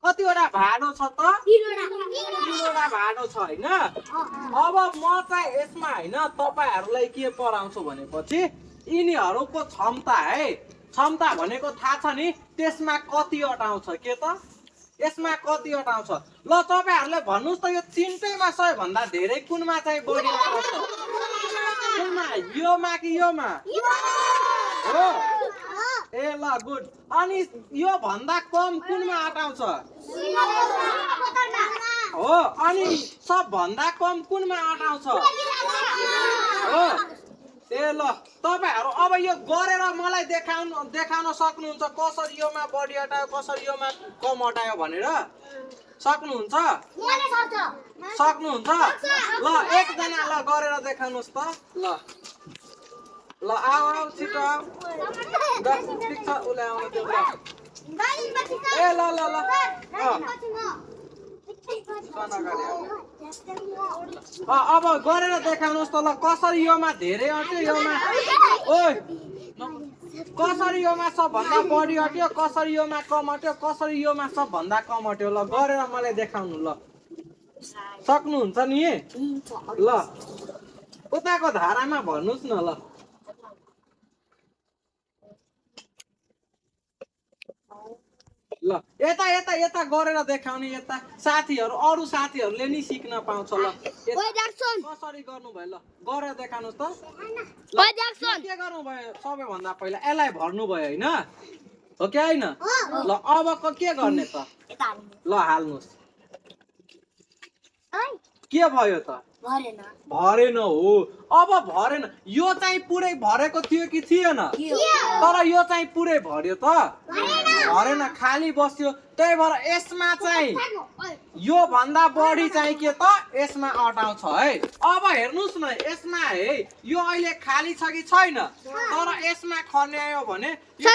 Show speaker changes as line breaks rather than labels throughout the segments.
कतिवटा भाडो छ त? 3वटा भाडो छ हैन? अब म चाहिँ यसमा हैन तपाईहरुलाई के पढाउँछु भनेपछि यिनीहरुको क्षमता है। क्षमता भनेको थाहा छ नि? त्यसमा कतिवटा आउँछ के त? यसमा कतिवटा आउँछ? ल तपाईहरुले भन्नुस् त यो तीनटैमा सबैभन्दा धेरै कुनमा चाहिँ बढी आउँछ? कुनमा? योमा कि योमा? हो? ए ल गुड। अनि यो भन्दा कम कुनमा अटाउँछ? हो। अनि सबभन्दा कम कुनमा अटाउँछ? हो। ए ल तपाईहरु अब यो गरेर मलाई देखाउन सक्नुहुन्छ कसरी योमा बढी अटायो कसरी योमा कम अटायो भनेर? सक्नुहुन्छ? सक्नुहुन्छ? ल एकजना ल गरेर देखाउनुस् त। ल आऊ छिटो आऊ। ठिक छ उले आउनु त्यो ल। ए ल ल ल। अब गरेर देखाउनुस् त ल कसरी योमा धेरै अट्यो योमा ओइ कसरी योमा सबभन्दा बढी अट्यो कसरी योमा कम अट्यो कसरी योमा सबभन्दा कम अट्यो ल गरेर मलाई देखाउनु ल। सक्नुहुन्छ नि? ल उताको धारामा भन्नुस् न ल। ल यता यता यता गरेर देखाउने यता साथीहरु अरु साथीहरुले नि सिक्न पाउँछ ल। कसरी गर्नु भयो ल गरेर देखाउनुस् त। के गर्नु भयो सबैभन्दा पहिला यसलाई भर्नु भयो हैन? हो कि हैन? ल अब के गर्ने त? ल हाल्नुस्। के भयो त? भरेन हो। अब भरेन। यो चाहिँ पुरै भरेको थियो कि थिएन? तर यो चाहिँ पुरै भर्यो त? भरेन खाली बस्यो। त्यही भएर यसमा चाहिँ यो भन्दा बढी चाहिँ के त यसमा अटाउँछ है। अब हेर्नुस् न यसमा है यो अहिले खाली छ कि छैन? तर यसमा खन्यायो भने ल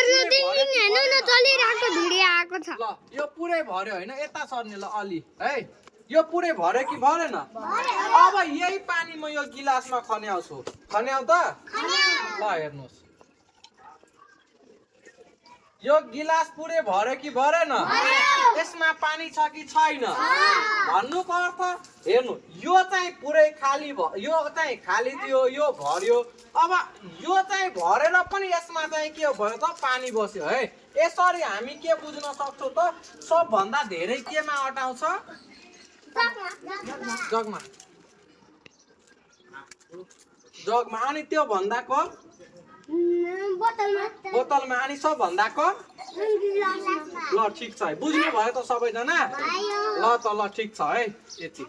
यो पुरै भर्यो हैन? यता सर्ने ल अलि है। यो पुरै भर्यो कि भरेन? अब यही पानी म यो गिलासमा खन्याउँछु। खन्याउ त? ल हेर्नुस्। यो गिलास पुरै भर्यो कि भरेन? यसमा पानी छ कि छैन? भन्नुको अर्थ हेर्नु यो चाहिँ पुरै खाली भयो यो चाहिँ खाली थियो यो भर्यो। अब यो चाहिँ भरेर पनि यसमा चाहिँ के भयो त पानी बस्यो है। यसरी हामी के बुझ्न सक्छौं त सबभन्दा धेरै केमा अटाउँछ? जगमा। जगमा। अनि त्यो भन्दा कम? बोतलमा। अनि सबभन्दा कम? ल ठिक छ है। बुझ्नु भयो त सबैजना? ल त ल ठिक छ है। यति।